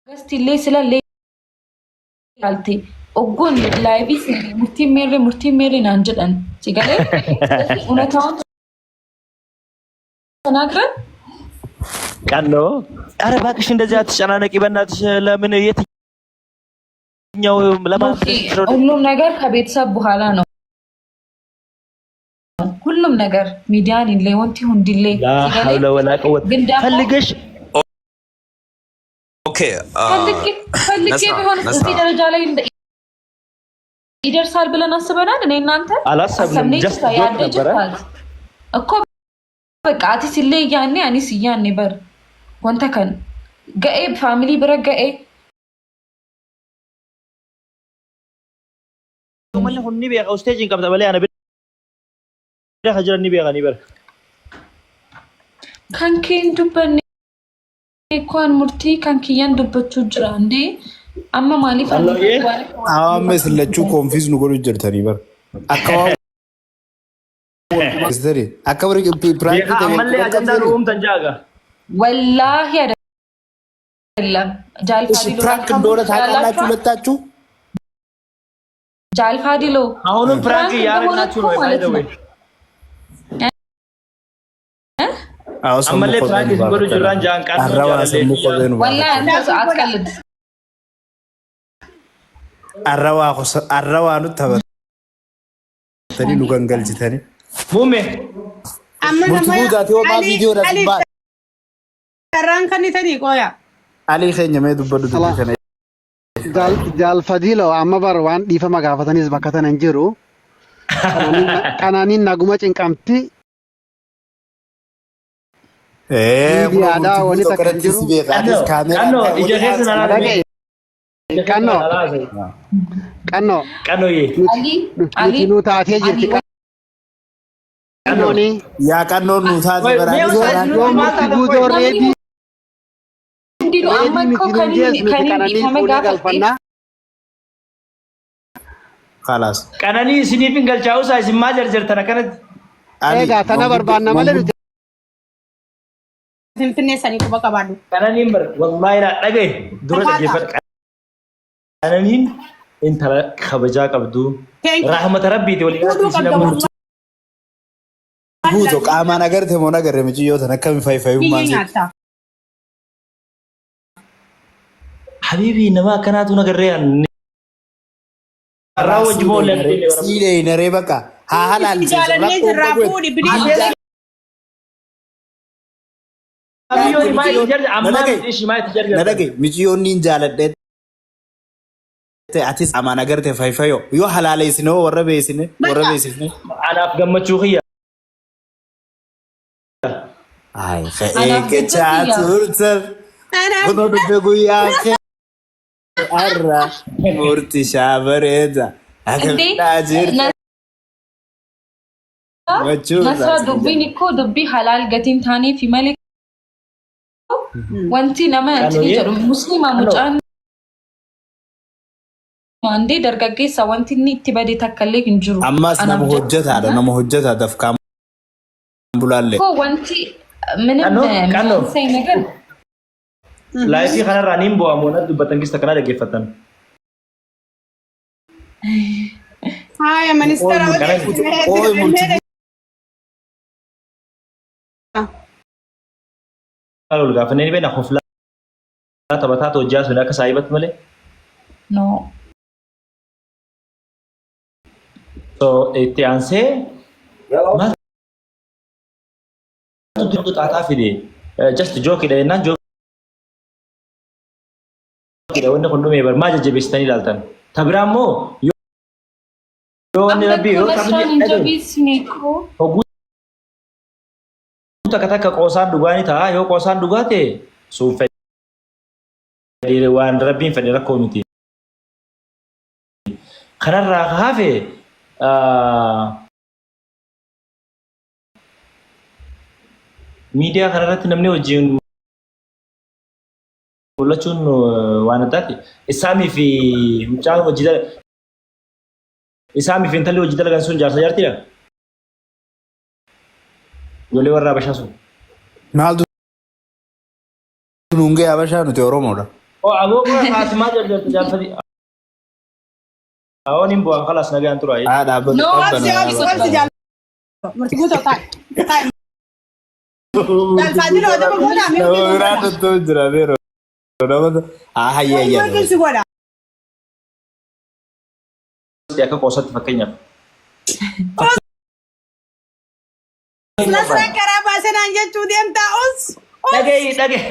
Gastillee silallee ilaalte ogguun live seene murtiin meerre murtiin meerre naan jedhan si galee ስለዚህ እውነታውን ተናግረን ቀኖ ኧረ እባክሽ እንደዚህ አትጨናነቂ በእናትሽ። ለምን የትኛው ለማን ሁሉም ነገር ከቤተሰብ በኋላ ነው። ሁሉም ነገር miidiyaan illee wanti hundillee لا حول ولا قوة ግን ደግሞ ፈልገሽ Okay ፈልጌ ቢሆን እዚህ ደረጃ ላይ ይደርሳል ብለን አስበናል። እኔ እናንተ አላሰብንም። Just joke ነበረ እኮ በቃ atis illee yaanne anis yaanne bar wanta kan ga'ee family bira ga'ee Uummanni kun ni beeka stage hin qabda malee ana bira ka jiran ni beekanii bara. Kan keen dubbanne kan murtii kan kiyyaan dubbachuu jira እንዴ amma maaliif Amma isin lachuu confuse nu godhu jirtanii bara. Akka waan akka warri prank Beekaa ammallee ajandaa nu uumtan jaaga. ወላሂ አይደለም ጃልፋዲሎ Prank እንደሆነ ታውቃላችሁ ሁለታችሁ። ጃልፋዲሎ አሁንም prank እያደረግናችሁ ነው ማለት ነው። Ammallee prank isin godhu jirraan jaan Arrawaa sammuu kophee nu ወላሂ አንተ አትቀልድ። Arrawaa nutti taphatanii nu gangalchitanii. Muummee Amma Murtii nama guutaati hoo maal viidiyoodhaaf hin baane? Carraan kan itanii qoya. Alii keenya mee dubbadhu dubbii kana. Jaalfadiilo amma bar waan dhiifama gaafatanis bakka tana hin jiru. Qananiin naguma cinqamti. Miidiyaadhaa wanni takka hin jiru. Si beeka. Atis kaameeraa Qannoo ija keessa na laala. Qannoo qannoo Qannooyee. Nuti nu taatee jirti. Qannooni Yaa qannoon nu taate baraa. Yoo murti guutoo ready እንዲሉ ready amma እኮ miti nuun jees nuti ከኔ qananii dhiifama fuunee gaafadhe galfannaa. Khalaas. Qananii isiniif hin galchaa'uusaa isin maa jarjartan akkanatti? Egaa tana barbaanna malee nuti Finfinnee sanii quba qabaadhu. Qananiin bar wallaahi naa dhagaye dura dhaggeeffadhu. Qananiin intala kabajaa qabdu. Thank you. Rahmata rabbiiti walii Fuudhuu galatti isin qabda ammoo. wallahi. Guuto qaamaan agarte moo nagarre miciyyoota akkami Biyyee fayyummaan si. nyaata. Habiibi nama akkanaatu nagarree Har'aa wajji moo lammiilee Sii dheeyinaree bakka haa halaalchisu Jaalannee rakkoon jirraa qabu. fuudhi bineelda. Abiyyoon maa itti jarjar ammaa miti ishii maa itti Na jarjartan. dhagaye miciyyoonni hin jaaladhe atis qaamaan agarte fayyfayo yoo halaaleessine hoo warra beeksine warra beeksifne. Anaaf gammachuu kiyya. Ay Anaaf eeggachaa jecha turtan kunoo dhufe guyyaa kee har'a murtii shaa bareeda እንዴ akkamidhaa jirta gammachuu Nasra dubbiin ikkoo dubbii halaal gatiin taaneefi malee wanti nama Qannoyee. jedhu muslima mucaan እንዴ dargaggeessa wanti inni itti bade takka illee hin jiru. Ammas nama Anaaf hojjetaadha nama hojjetaa dafkaan bulaallee. እኮ wanti ምንም Qannoo qannoo የሚያሳይ ነገር Live kanarraa niin bu'amu natti dubbatan kista kanaa dhaggeeffatan. Haaya ministeera Ooy murtii Ol gaafannee ni beekna hoflaa taphataa hojjaa sun akka saayibatti malee. No. So itti aansee maaltu xaaxaa fide just joke dha jennaan joke dha wanni kun dhumee bar maa jajjabeessitanii ilaaltan. Ta biraa immoo yoo wanni Amma rabbii yoo እኮ taphni Nasraan hin dhagahu jabeessine እኮ hogguu takka takka qoosaan dhugaa ni ta'a yoo qoosaan dhugaa ta'e sun fedhii waan rabbiin fedhe rakkoo miti. Kanarraa hafe miidiyaa kanarratti namni wajjin mul'achuun waan addaati. Isaamii fi mucaan hojii isaamii fi intalli hojii dalagan sun jaarsa jaartiidha. Ijoollee warra Habashaa sun. Maaltu nuun ga'e Habashaa nuti Oromoodha. Oo aboo kun Faatimaa jarjarti jaarfati. Awoon hin bu'an kalaas nagaan tura. Haa dhaabbata No, Obsi obsi obsi jaal. Murti guutoo taa'i. Taa'i. Jaal Faadiloo adaba godhaa mee Nama hojii biraa godhaa. tuttuu jira beeroo. Nama haa hayya Hojii hayya. wajjin si godha. Akka qoosatti fakkeenyaaf. Nasraan karaa baasee naan jechuu deemtaa us. Dhaga'i dhaga'i.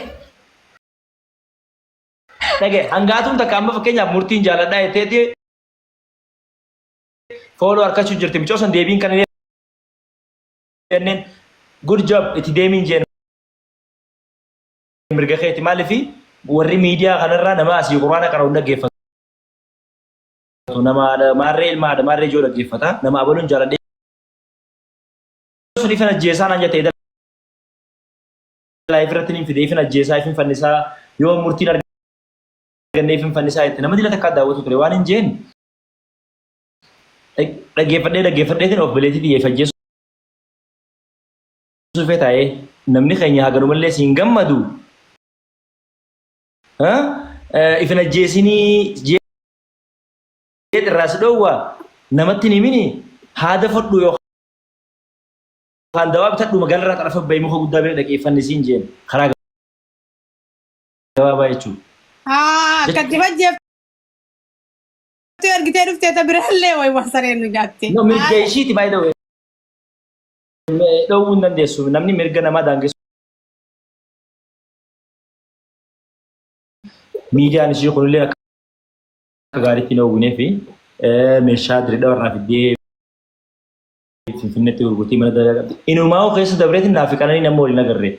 Dhaga'i hangaatuun takka amma fakkeenyaaf murtiin jaaladhaa jetteeti fooloo harkachuu jirti mucoo san deebiin kan jenneen good job itti deemiin jeen mirga keeti maaliif warri miidiyaa kanarraa nama asii quraana qara'u hin dhaggeeffatu nama haadha maarree ilma haadha maarree ijoo dhaggeeffata nama abaluun jaaladhee sun ifin ajjeesaa naan jette live irratti niin fide ifin ajjeesaa ifin fannisaa yoo murtiin arganne ifin fannisaa jette nama dila takkaa daawwatu ture waan hin jeen dhaggeeffadhee dhaggeeffadheetiin of beleetii xiyyeef ajjeesuu fee taa'ee namni keenya haganumallee siin gammadu ifin ajjeesinii jeet irraa si dhoowwa namatti hin himini haada fudhu yookaan dawaa bitadhu magaalaa irraa xarafa bahi muka guddaa bira dhaqee fannisiin jeen karaa gabaabaa jechuudha. Haa akkatti fajjeeftu argitee dhuftee ta birallee wayi waan sareen nu nyaatte. No, mirga ishiiti by the way. Dhowwuu hin dandeessu. Namni mirga namaa daangessu. Miidiyaan ishii kunillee akka gaariitti hin oowwinee fi meeshaa dirqama irraa fiddee Finfinneetti gurgurtii mana dalagaa qabdi. Inumaa keessa dabreetiin naafi qananii nama waliin agarre.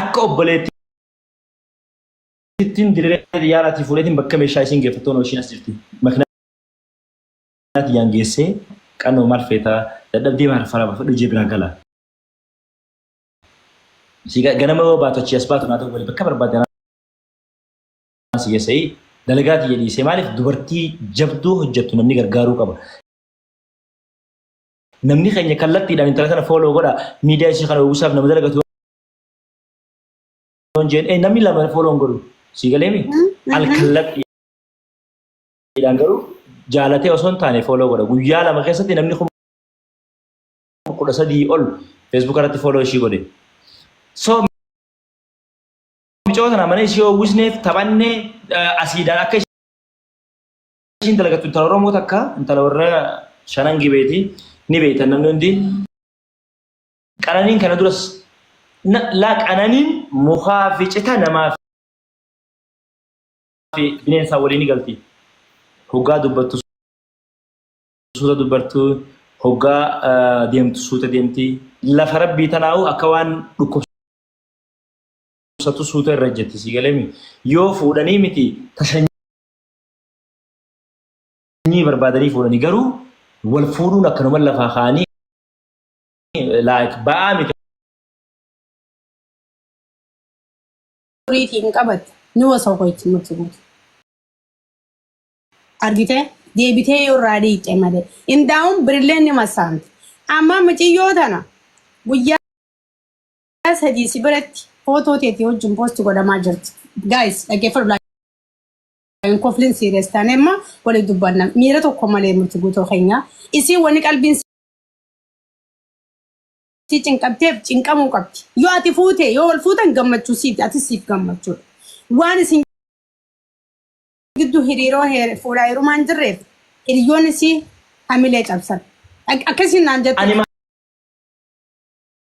Akka obboleettiin dirree xiyyaaraatii fuudheetiin bakka meeshaa isiin geeffattoon ishiin as jirti. Makiinaa xiyyaan geessee qannoo maal feetaa dadhabdee maal faraa baafadhu ijee biraa gala. Ganama yoo baatu achii as baatu naa ta'u wali bakka barbaadde si geessee dalagaa tiyya dhiisee maaliif dubartii jabduu hojjettu namni gargaaruu qaba. Namni keenya kallattiidhaan intala kana follow godha. Miidiyaa ishee kana uwwisaaf nama dalagatu yoon jeen namni lama follow hin godhu. Sii galeemi? Al kallattiidhaan garuu jaalatee osoo hin taane follow godha. Guyyaa 2 keessatti namni 13,000 ol Facebook irratti follow ishii godhe. So micoo tana mana ishii uwwisneef taphannee asiidhaan akka ishiin dalagattu intala Oromoo takka intala warra shanan gibeeti ni beektan namni hundi. Qananiin kana duras laa qananiin mukaa fi cita namaa fi bineensaa waliin ni galti. Hoggaa dubbattu suuta dubbattu hoggaa deemtu suuta deemti. Lafa rabbii tanaa'u akka waan dhukkubsatu suuta irra jetti si galeemi. Yoo fuudhanii miti tasanyii barbaadanii fuudhanii garuu wal fuudhuun akkanuma lafaa kaa'anii like ba'aa miti. Horiitiin qabatte ni osoo koitti murti guutu. Argitee deebitee yoo irraa dhiiqxe malee. Indaa'uun birilleen ni massaamti. Amma muciyyoo tana guyyaa 3 si biratti footoo teetii wajjin poosti godhamaa jirti. Guys dhaggeeffadhu hin koflin serious taane amma waliin dubbanna. Miira tokko malee murti guutoo keenya. Isiin wanni qalbiin si cinqabteef cinqamuu qabdi. Yoo ati fuute yoo wal fuutan gammachuu siiti atis siif gammachuudha. Waan isin gidduu hiriiroo fuudhaa heerumaa hin jirreef hiriyoonni isii hamilee cabsan. Akkasiin naan jette. Ani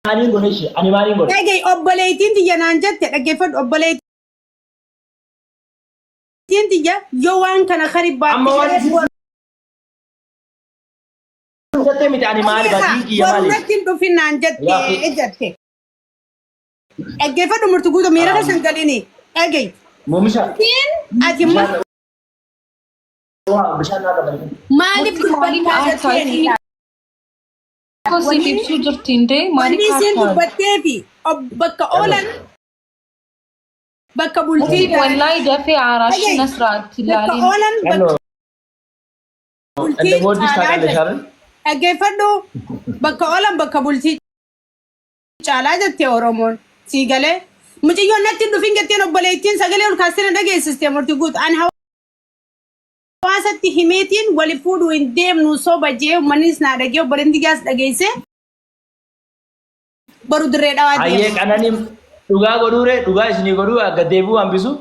maaliin godhe ishee? Ani maaliin godhe? Dhaga'i obboleettiin tiyya naan jette dhaggeeffadhu obboleettiin tiyya yoo waan kana kari Amma baatte waan isin jettee miti ani maali badii kiyya Boru maali? natti hin dhufin naan jette Yaa jette. Dhaggeeffadhu murti guutuu miira keessa hin galini. Dhaga'i. Moomisha Ati bishaan bishaan naa qabani. maaliif Murtii maaliif dubbattaa aartaa? jetteeni? Koo siif ibsuu jirti indee Wanni maaliif isiin aartaa? dubbatteefi bakka oolan bakka bultii Murtiin galan wallahi dafee aaraashi Dhaga'i. nasraatti Bakka ilaaliin. oolan bakka Hello. bultii Inda booddis caalaa taaqalle jette. shaaran. Dhaggeeffadhu bakka oolan bakka bultii caalaa jette Oromoon. Sii galee Mucayyoon natti hin dhufin jetteen obboleettiin sagalee ol kaastee na dhageessiste murtii guutu. Ani hawaasatti himeetiin wali fuudhuu hin deemnu soba jee uummannis naa dhagee obboleettiin gaas dhageesse boru dirree dhawaa Hayyee deema. qananii dhugaa godhuure dhugaa isinii godhuu akka deebi'uu hambisu.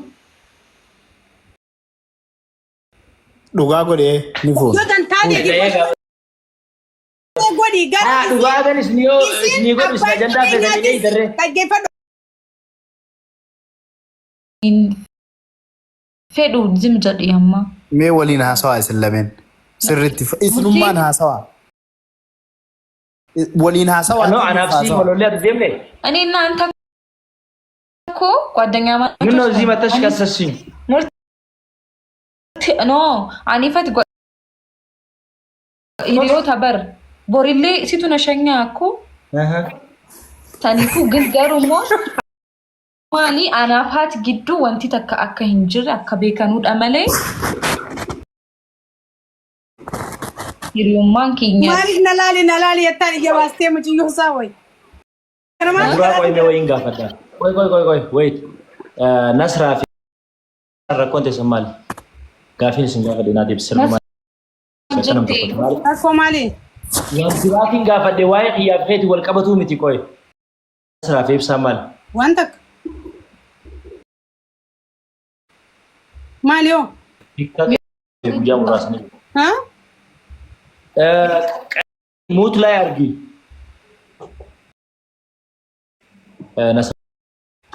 Dhugaa godhee ni fuuna. Yoo tan taatee Dhaga'ee gaafa. godhi Haa garuu dhugaa kan isin yoo isin isinii godhu isin abbaan ajandaa feetanii qabeenyaatis dheeytarree. dhaggeeffadhu. Hin fedhu zim jedhi amma. Mee waliin haasawaa isin lameen. Sirriitti isinummaan haasawaa. Waliin haasawaa. No anaaf si haasawaa. molollee ati deemne. እኔ እና አንተ እኮ ጓደኛ ምን ነው እዚህ መተሽ ከሰስሽኝ? ሙርቲ ኖ አኒፈት hiriyoota bar borillee situ na shanyaa akkoo saniifuu ግን garuu immoo maali anaaf haati gidduu wanti takka akka hin jirre akka beekanuudha malee hiriyummaan keenya Maaliif na laali na laali jettaan ija baastee mucayyoo isaa wayi. Kana maal Buraa qoy mee wayiin gaafadha. Qoy qoy qoy qoy wait. Nasraa fi rakkoon teessan maali? Gaafiin isin gaafadhe naa deebisi sirbumaa. Kanam jette tokkotti maali? Rakkoo maali? Waan biraatiin gaafadhe waa'ee xiyyaaf feeti wal qabatuu miti qoy. Nasraa fi ibsaan maali? Waan takka. Maali hoo? Hiikkaa guyyaa muraasni. Haa? Mute ላይ አድርጊ Nasraa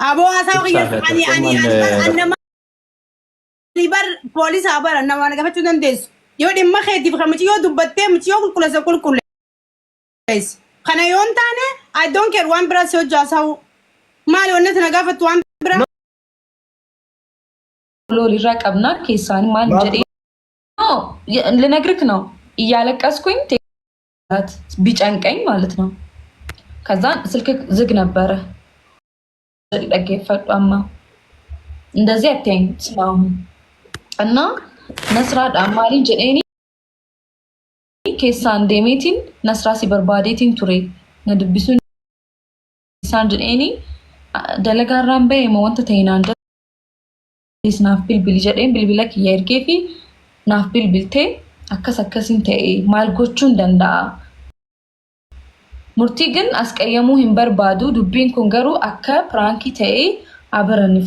Aboo haasaa Ibsaa kiyya fi ani ani ani bar rakkoon an nama ani bar poolisaa bara nama na gaafachuu dandeessu. Yoo dhimma keetiif kan mucayyoo dubbattee mucayyoo qulqulleessa qulqulleessi. Kana yoo hin taane I don't care waan biraa si hojii haasa'u. Maali wanni ati na gaafattu waan biraa? Lolirraa qabna keessaan maal jedhee no ልነግርክ ነው እያለቀስኩኝ ቢጨንቀኝ ማለት ነው። ከዛን ስልክ ዝግ ነበረ። dhaggeeffadhu amma እንደዚህ አትያኝ ስማ አሁን እና nasraadhaan maaliin jedheeni keessaan deemeetiin nasraa si barbaadeetiin ture na dubbisuun isaan jedheeni dalagaarraan bahee moo wanta ta'e naan jedhees naaf bilbili jedheen bilbila kiyya ergee fi naaf bilbiltee akkas akkasiin ta'e maal gochuun danda'a. Murtii ግን አስቀየmuu hin barbaadu dubbiin kun garuu akka prankii ta'ee abarani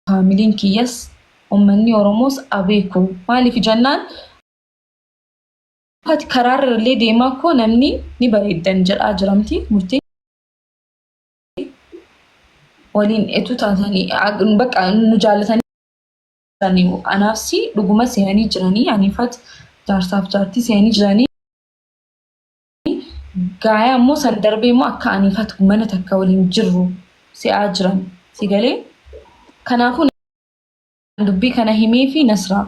faamiliin kiyyas uummanni Oromoos abeeku maaliif jennaan ati karaarra illee deemaa koo namni ni bareeddan jedhaa jiramti murtii waliin etu taatanii bakka nu jaallatanii anaafsi dhuguma seenanii jiranii aniifat jaarsaaf jaartii seenanii jiranii gaaya immoo san darbee immoo akka aniifat mana takka waliin jirru se'aa jiran si galee kanaafuu dubbii kana himee fi Nasraa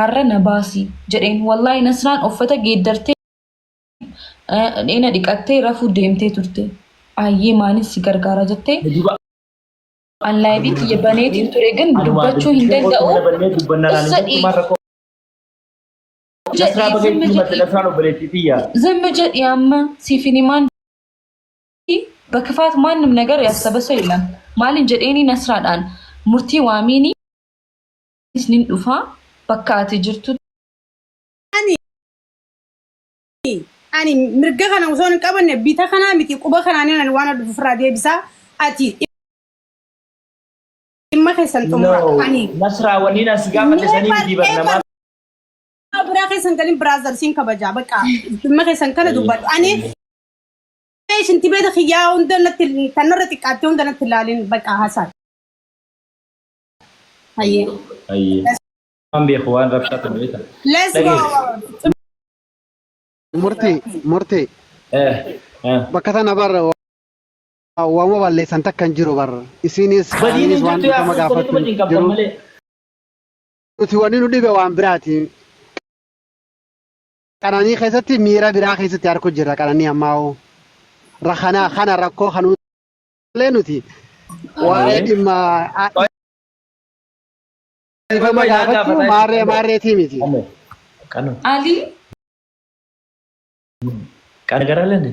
har'a na baasi jedheen wallaahi Nasraan uffata geeddartee dheena dhiqattee rafuu deemtee turte ayyee maaliif si gargaara jettee Duba an liveii kiyya baneetiin ture ግን dubbachuu hin danda'u. Nasraa baga itti himatte Nasraan obboleettii tiyya. ዝም jedhi amma siif hin himaan በክፋት ማንም ነገር ያሰበ ሰው የለም። maalin jedheeni nasraadhaan murtii waamiini nin dhufaa bakka ati jirtu Ani ani mirga kana osoo hin qabanne bita kanaa miti quba kanaan ani waan dhufu ofirraa deebisaa ati dhimma keessan xumura No, ani Nasraa wanni as gaafadhe sanii miti bar namaa. Biraa keessan galin brother siin kabajaa bakka dhimma keessan kana dubbadhu ani shinti beeta kiyyaa hunda natti tanarra xiqqaattee hunda natti ilaalin bakka haasaa. Hayyee. Ayyee. Waan beeku waan rabshaa ture beekta. Let's go. Murtii murtii Eh, eh. bakka tana barra waama balleessan takka hin jiru barra isinis Badiin anis hin waan jirtu yaa dhufama fuultanii gaafachuu wajjin qabdan jiru. malee. Nuti wanni nu dhibe waan biraati. Qananii keessatti miira biraa keessatti harku jirra qananii ammaa hoo. Rakana kana rakkoo kanuu illee nuti waa'ee dhimma dhiifama gaafachuu maarree maarreetii miti. Qano. Ali Qana garaalee.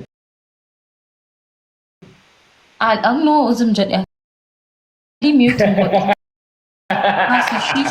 No ዝም jedhe. Mute hin godhu. Haasishii.